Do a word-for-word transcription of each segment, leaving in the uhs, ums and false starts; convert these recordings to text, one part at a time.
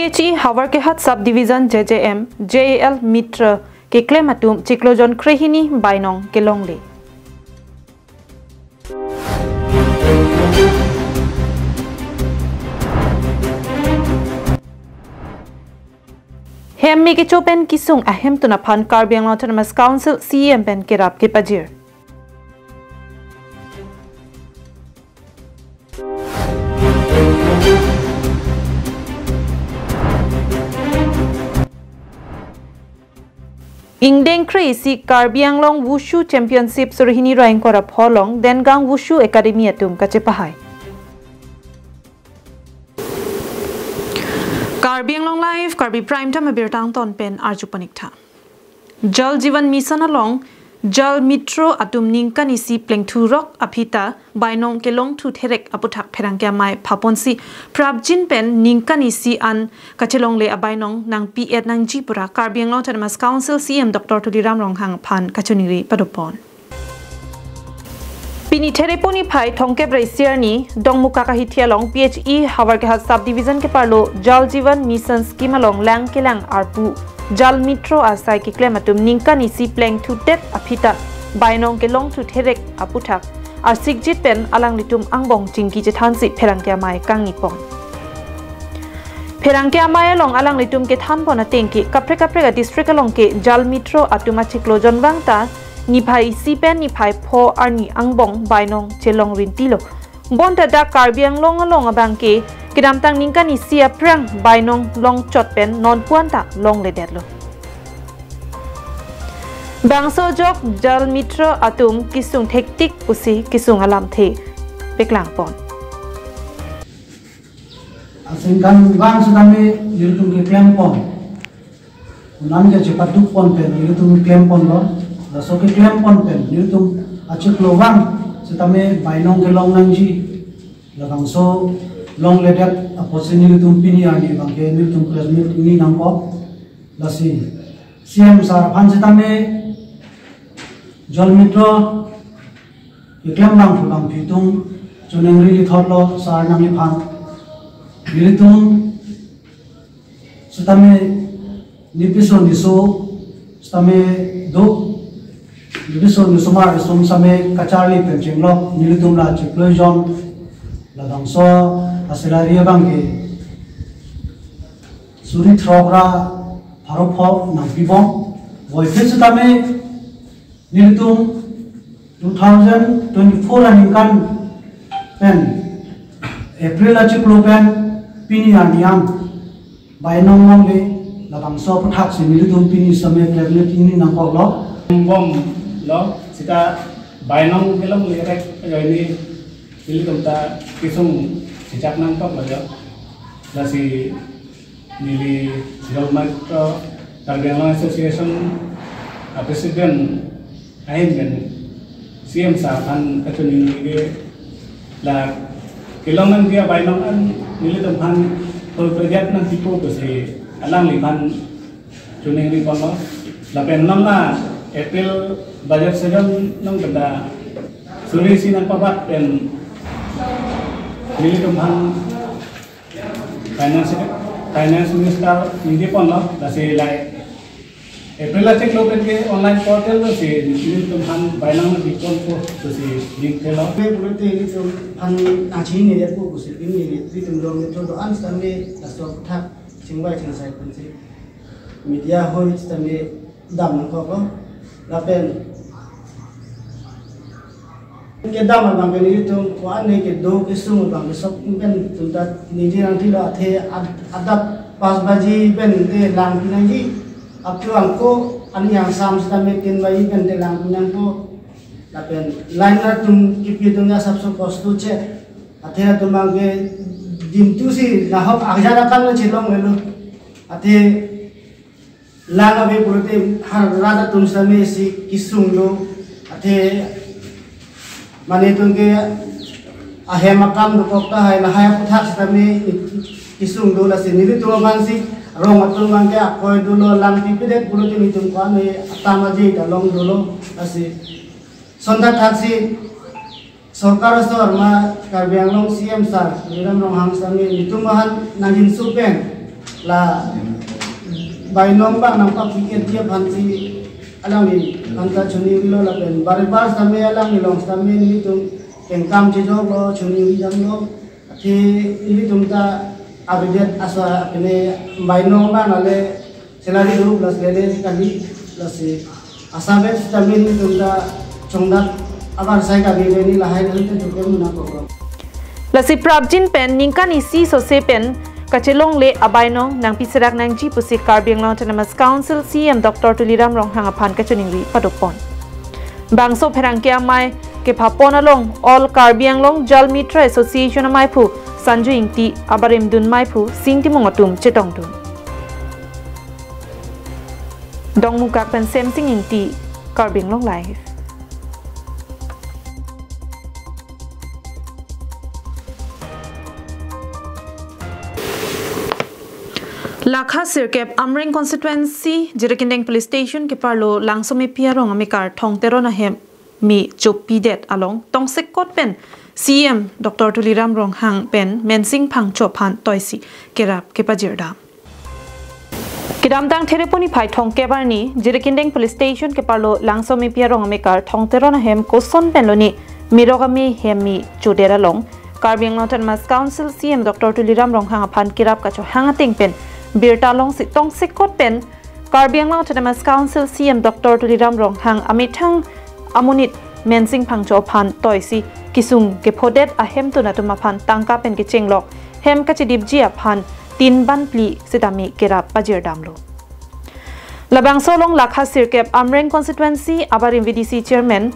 Chi Howraghat Sub Division J J M, J A L Mitra keklem atum chiklo jon krehini bainong kelongle. Hem me kecho pen kesung ahemtun aphan Karbi Anglong Autonomous Council C E M pen kerap kepajir. Ingdeng kre-isi Karbi Anglong Wushu Championship suri hini ra ingkoi ra pho along Dengang Wushu Academy atum kachepahai. Karbi Anglong Live, Karbi Prime Time abirta angton pen arju pon ik tha. Jal Jeevan Mission along Jal Mitra atum ningkan isi plengthu rok aphi ta bainong kelongthu therek aputhak pherangke amei phaponsi prapjin pen ningkan isi an kachelongle abainong nangpi-et nangji pura Karbi Anglong Autonomous Council C E M Doctor Tuliram Ronghang aphan kachiningri padopon. Pini Thereponi phai thomkep ra isi arni Dongmukak ahithi along P H E Howraghat Sub Division keparlo Jal Jeevan Mission Scheme along lang kelang arpu Jal Mitra asai keklem atum ningkan isi plengthudet aphi ta bainong kelongthu therek aputhak arsikjit pen alanglitum angbong chingki chethansi pherangke amei kangni pon. Pherangke amei along alanglitum kethan pon ateng ke kaprek kaprek a district along ke Jal Mitra atum achiklo jon vang ta niphai isi pen niphai pho arni angbong bainong chelong rintilo. Bonta dak Karbi Anglong along abang ke kedamtang ningkan isi aphrang bainong longchot pen nonpu-an ta longledetlo. Bangso ajok Jal Mitra atum kesung thektik pusi kesung alamthe paklang pon. Asengkan vang setame nelitum keklem pon. Unan ke chepaduk pon pen nelitum klem ponlo. Laso keklem pon pen nelitum achiklo vang setame bainong kelong nangji. Labangso longledet apotsi nelitum pini arni abang ke nelitum press meet ni nangkok. Lasi C E M sir aphan setame Jal Mitra keklem bangphu bangphi atum choningri lithotlo sir nangliphan. Nelitum setame nipiso niso setame do, nipiso niso mar som setame kacharli pen chenglok nelitum la chiklo jon. Labangso a salary abang ke suri throk ra pharo pho nangpibom. Voiphit setame nelitum two thousand twenty-four aningkan pen April achiklo pen pini arni an bainong longle. Labangso aputhak si nelitum pini setame press meet ni nangkoklo. Bomlo seta bainong kelonglerek ajoine nelitum ta kesung chechak nangkoklo jo. Lasi neli Jal Mitra Karbi Anglong Association a president ahin pen C E M sir aphan kachiningri ke la kelong nangji abainong an nelitum aphan tolpejat nangpipo pusi alangliphan chiningri ponlo. Lapen non la April budget session nong pen ta suri isi nangpabat pen nelitum aphan Finance, Finance Minister ningje ponlo, lasi la April achiklo pen ke online portal lo si nelitum aphan bainong nangpiponpo pusi link thelo. Pen pulote nelitum aphan nangchinine po pusi pini nelitum Jal Mitra do-an setame laso aputhak chingvai chingsai pensi media ahoi setame dam nangkoklo. Lapen kedam abang ke nelitum ko-an ne kedo kesung abang ke sok pen tum ta ningje nangthilo, athe ad-, adap pas baji pen te langpi nangji. Up to angko an yang sam setame tin baji pen te langpi nangpo. Lapen line atum kipi atum asapso kosto che. Athe atum abang ke dintu si nahok ajar akam le chelonglelo. Athe lang ave pulote har rat atum setame isi kesung do. Athe mane atum ke ahem akam dokok tahai lahai aputhak setame kesung do, lasi nelitum aphansi rong atum abang ke akoi dolo, lang pipedet pulote nelitum ko-an atam aje ta long dolo, lasi sonta thaksi sorkar asor ma Karbi Anglong C M sir Tuliram Ronghang setame nelitum aphan nangjinso pen La bainong abang nangpapiketji aphansi alangliphan ta choningri lo lapen bari bar sitame alanglilong sitame nelitum kengkam chejoklo, choningri damlo. Athe nelitum ta avedet asai apine bainong abang ale salary do plus lele kali plus asabet sitame nelitum ta chongdak abar sai kali le ne lahai lahai ta chuke muna koklo. Lasi prapjin pen ningkan isi sose pen kachelongle abainong nangpiserak nangji pusi Karbi Anglong Autonomous Council C E M Doctor Tuliram Ronghang aphan kachoningri padopon. Bangso pherangke amei kephapon along All Karbi Anglong Jal Mitra Association ameiphu Sanju Ingti, abarim dun meiphu Sing Timung atum chetongdun. Dongmukak pen Semsing Ingti, Karbi Anglong Live. Lakha sirkep Amreng constituency Jirikindeng police station keparlo Langsomepi arong amekar Thong Teron ahem me chopidet along tongsekot pen C E M Doctor Tuliram Ronghang pen Mensing Phangcho aphan toisi kerap kepajirdam. Kedamtang Thereponi phai thongkep arni Jirikindeng police station keparlo Langsomepi arong amekar Thong Teron ahem koson pen lone merok ame hem me chodet along Karbi Anglong Autonomous Council C E M Doctor Tuliram Ronghang aphan kerap kachohang ateng pen birta longsi tongsekot pen Karbi Anglong Autonomous Council C E M Doctor Tuliram Ronghang amethang amonit Mensing Phangcho aphan toisi kesung kephodet ahemtun atum aphan tangka pen kechenglok hem kachedipji aphan tin ban phli sitame kerap pajirdamlo. Labangso along Lakha sirkep Amreng constituency abarim V D C chairman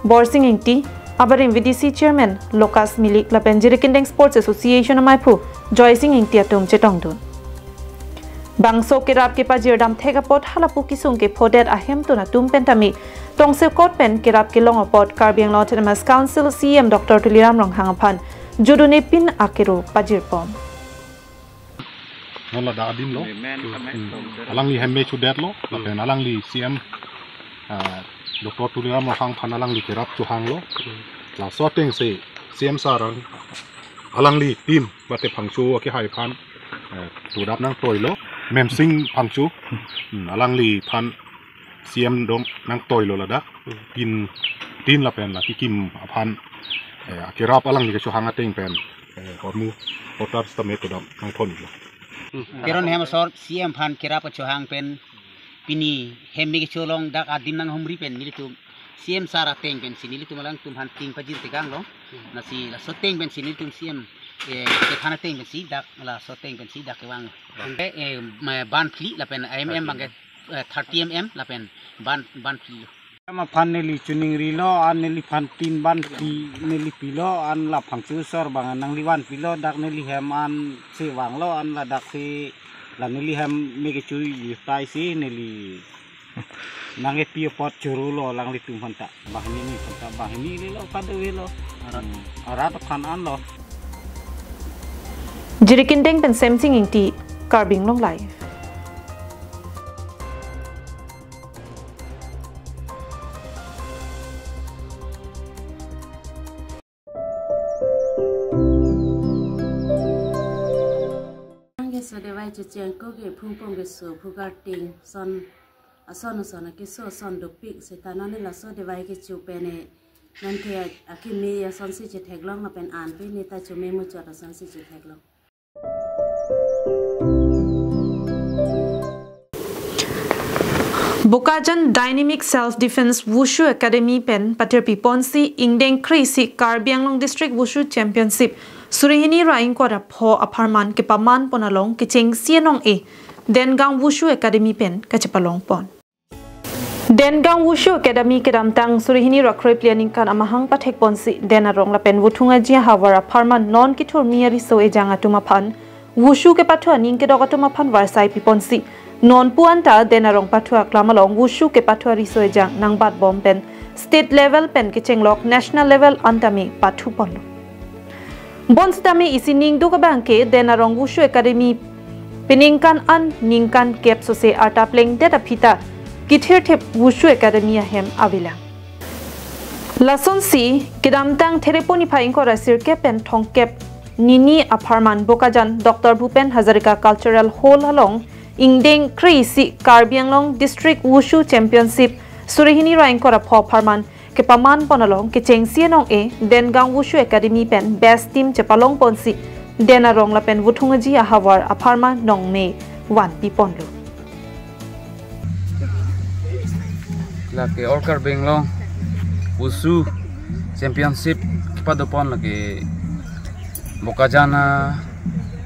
Borsing Ingti, abarim V D C chairman Lucas Milik lapen Jirikindeng Sports Association ameiphu Joysing Ingti atum chetongdun. Bangso kerap kepajirdam thek apot halapu kesung kephodet ahemtun atum pen tame tongsekot pen kerap kelong apot Karbi Anglong Autonomous Council C E M Doctor Tuliram Ronghang aphan judune pin akero pajirpon. Non ladak adim lo. Hmm. Alangli hem me chodetlo, lapen alangli C E M, ah, Doctor Tuliram Ronghang aphan alangli kerap chohanglo. Laso atengsi C E M sir alangli team mate Phangcho akehai aphan, eh, todap nangtoilo. Mensing Phangcho, hmm, alangliphan C E M dong nangtoilo ladak. Tin, tin lapen la kekim aphan, eh, akerap alangli kachohang ateng pen, eh, hormu hotar sitame todap nangthonlo. Teron hem asor C E M aphan kerap kachohang pen pini hem me kecholong dak adim nanghumri pen nelitum C E M sir ateng pensi nelitum alangtum aphan ting pajir tekanglo. Lasi laso ateng pensi nelitum C E M, eh, kephan ateng pensi dak laso ateng pensi dak kevang. Bangke, eh, ma-, ban phli lapen M M bangke, eh, thirty M M lapen ban, ban phli lo. Aphan neli choningrilo, an neliphan tin ban phli neli pilo, an la Phangcho sir abang nangli vanpilo, dak neli hem an si vanglo, an ladak si la neli hem me kechoji taisi neli nangkepi apot chorolo alanglitum aphanta. Banghini ni aphanta, banghini lelo kadokave lo. Arat, hmm, arat aphan anlo. Jirikindeng pen Semsing Ingti, Karbi Anglong Live. Keso dewai checheng ko ke phungpong keso phukarting son ason ason keso son dopik seta non laso dewai kecho pen non ke akimi asonsi chetheklong lapen an pini ta chome muchot asonsi chetheklong. Bokajan Dynamic Self Defense Wushu Academy pen patirpi ponsi ingdeng kre-isi Karbi Anglong District Wushu Championship suri hini ra ingkoi ra pho apharman kepaman pon along kechengsi anong-e Dengang Wushu Academy pen kachepalong pon. Dengang Wushu Academy kedamtang suri hini ra kre-phli aningkan amahang pathek ponsi Den Arong lapen Vothung Aji ahavar apharman non kethurmi ariso ejang atum aphan Wushu kepathu aning kedok atum aphan varsai pi ponsi non pu anta Den Arong pathu aklam along Wushu kepathu ariso ejang nangbat bom pen state level pen kechenglok national level anta me pathu ponlo. Bonsitame isi ningduk abangke Den Arong Wushu Academy peningkan an ningkan kep sose arta plengdet aphi ta kethirthip Wushu Academy ahem avelang. Lasonsi kedamtang Thereponi phai ingkoi ra sirkep pen thongkep Nini apharman Bokajan Doctor Bhupen Hazarika Cultural Hall along ingdeng kre-isi Karbi Anglong District Wushu Championship suri hini ra ingkoi ra pho apharman kepaman pon along kechengsi anong-e Dengang Wushu Academy pen best team chepalong ponsi den arong lapen Wuthung Aji ahavar apharman nongme vanpi ponlo. Lake All Karbi Anglong Wushu Championship kepado pon lake Bokajan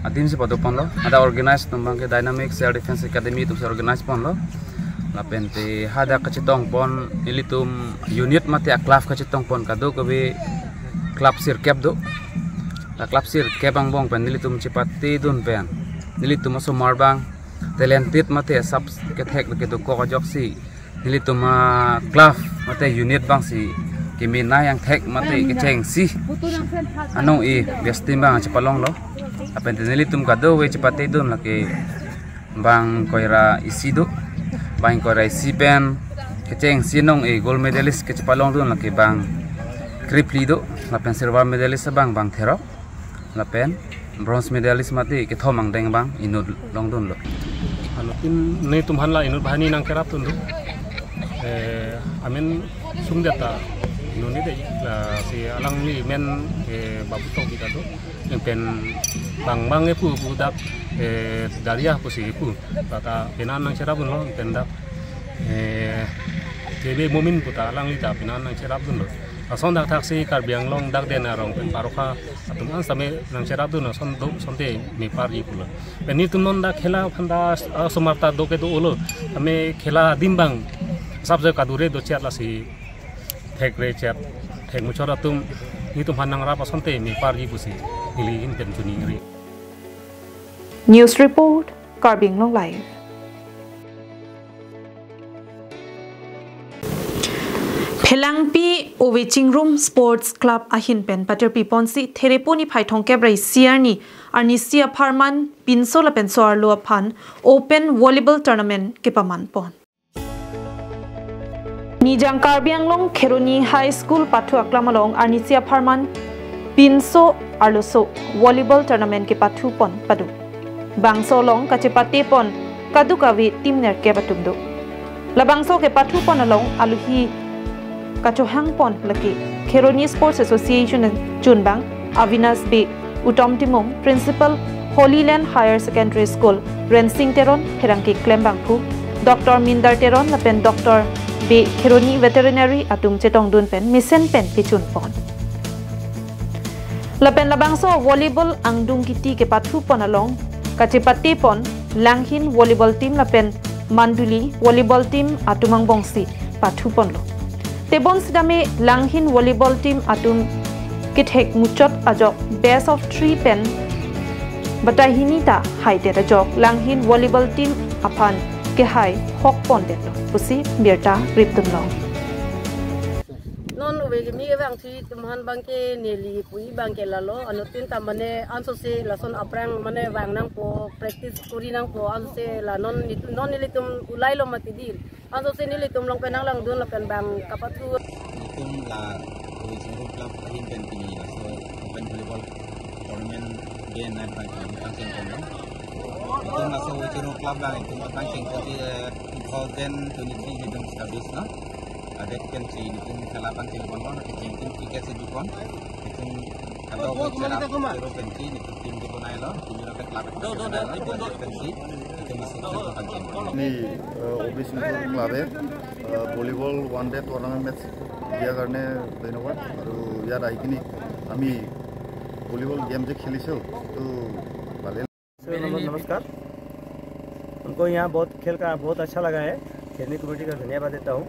adim si pado ponlo. Hadak organize atum abang ke Dynamic Self Defense Academy atumsi organize ponlo. Lapen te hadak kachetong pon nelitum unit mate a-club kachetong pon kadokave club sirkep do. La club sirkep angbong pen nelitum chepatedun pen nelitum asomar abang talented mate asap kethek kedokok ajoksi nelitum a-club mate unit abangsi kemenei angthek mate kechengsi anong-e best team abang chepalonglo. Lapen te nelitum kadokave chepatedun lake bang ingkoi ra isi do. Bang ingkoi ra isi pen kechengsi anong-e gold medalist kechepalongdun lake bang krephli do. Lapen silver medalist abang bang therok. Lapen bronze medalist mate kethom angdeng abang inut longdunlo. Anuttin netum aphan la inut banghini nangcherapdun do. Eh, amen sungdeta inut ni de, lasi alangli amen, eh, Babu Tokbi ta do. Pen bang bang epu pu dak, eh, Daria pusi epu. Tata penan nangcherapdunlo pen dak, eh, J B Momin puta alangli ta penan nangcherapdunlo. Lason dak thaksi Karbi Anglong dak den arong pen parokha atum an same nangcherapdun ason do asonte meparji pulo. Pen netum non dak khela aphan ta asomar ta do kedo-olo. Tame khela adim abang asapso kadure dochet lasi thekre chet thekmuchot atum netum aphan nangrap asonte meparji pusi neli ahin pen choningri. News report, Karbi Anglong Live. Phelangpi Ove Chingrum Sports Club ahin pen patirpi ponsi Therepo niphai thomkep ra isi arni arnisi apharman pinso lapen so-arlo aphan open volleyball tournament kepaman pon. Nijang Karbi Anglong Kheroni High School pathu aklam along arnisi apharman pinso arloso volleyball tournament kepathu pon pado. Bangso along kachepate pon kadokave team nerkep atum do. Labangso kepathu pon along aluhi kachohang pon lake Kheroni Sports Association chunbang Avinash Bey, Utom Timung, Principal Holy Land Higher Secondary School, Rensing Teron, pherangke klembangphu Doctor Mindar Teron lapen Doctor Bey Kheroni Veterinary atum chetongdun pen mesen pen kechun pon. Lapen labangso volleyball angdung kiti kepathu pon along kachepate pon Langhin volleyball team lapen Manduli volleyball team atum angbongsi pathu ponlo. Tebon sitame Langhin volleyball team atum kethek muchot ajok best of three pen batai hini ta haidet ajok Langhin volleyball team aphan kehai hok pondetlo pusi birta ripdunlong. Non ove kimi ke bang si teman bang ke neli pui bang ke lalo, anuttin ta mane ansose lason aphrang mane vang nangpo, practice kori nangpo, ansose la non nit-, non nelitum ulailo mati dei. Ansose nelitum along pen nanglangdun lapen bang kapathu. Netum la Ove Chingrum Club ahin pen pini laso open volleyball tournament day and night bang kami pangcheng ponlo. Netum laso Ove Chingrum Club bang netum pangcheng pon, eh, two thousand twenty-three netum establish lo. Adet pen si netum khela pangcheng ponlo, netum kecheng pen ticket si dukon. Netum kadokave cherap chero pen si netum team ke bonailo, team ke club ke bonailo, adet pen si netum masuk ke pangcheng ponlo. Ini, eh, Ove Chingrum Club ya, eh, volleyball one day tournament match দিয়াৰ কাৰণে ধন্যবাদ। আৰু ইয়াত আহি কিনি আমি volleyball game যে খেলিছোঁ, এইটো ভালেই। सर, नम-, नमस्कार। हमको यहाँ बहुत खेल का बहुत अच्छा लगा है। खेलने कमेटी का धन्यवाद देता हूँ।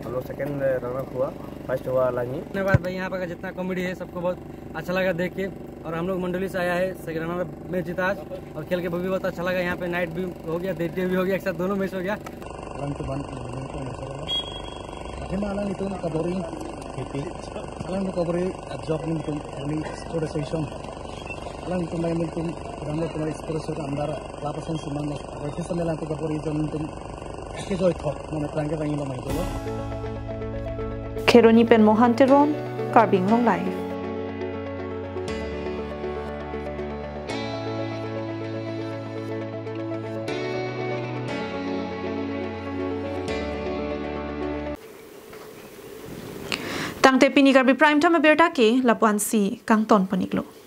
हम लोग सेकंड रनर अप हुआ, फर्स्ट हुआ लांगी। धन्यवाद भाई, यहाँ पर का जितना कॉमेडी है सबको बहुत अच्छा लगा देख के। और हम लोग मंडली से आया है, सेकंड रनर अप मैच जीता आज। और खेल के भी बहुत अच्छा लगा, यहाँ पे नाइट भी हो गया, डे भी हो गया, एक साथ दोनों मैच हो गया। Alanglitum ban, alanglitum ban, alanglitum kabor-i, alanglitum kabor-i ajok nelitum, neli sport association. Alanglitum bai nelitum, alanglitum sport association under club ason si man, alanglitum kabor-i ajon nelitum kejoi thok, mane plang ke bang ilo mai dolo. Kheroni pen Mohan Teron, Karbi Anglong Live. Tangte pini Karbi Prime Time abirta ke lapu-ansi kangton pon-iklo.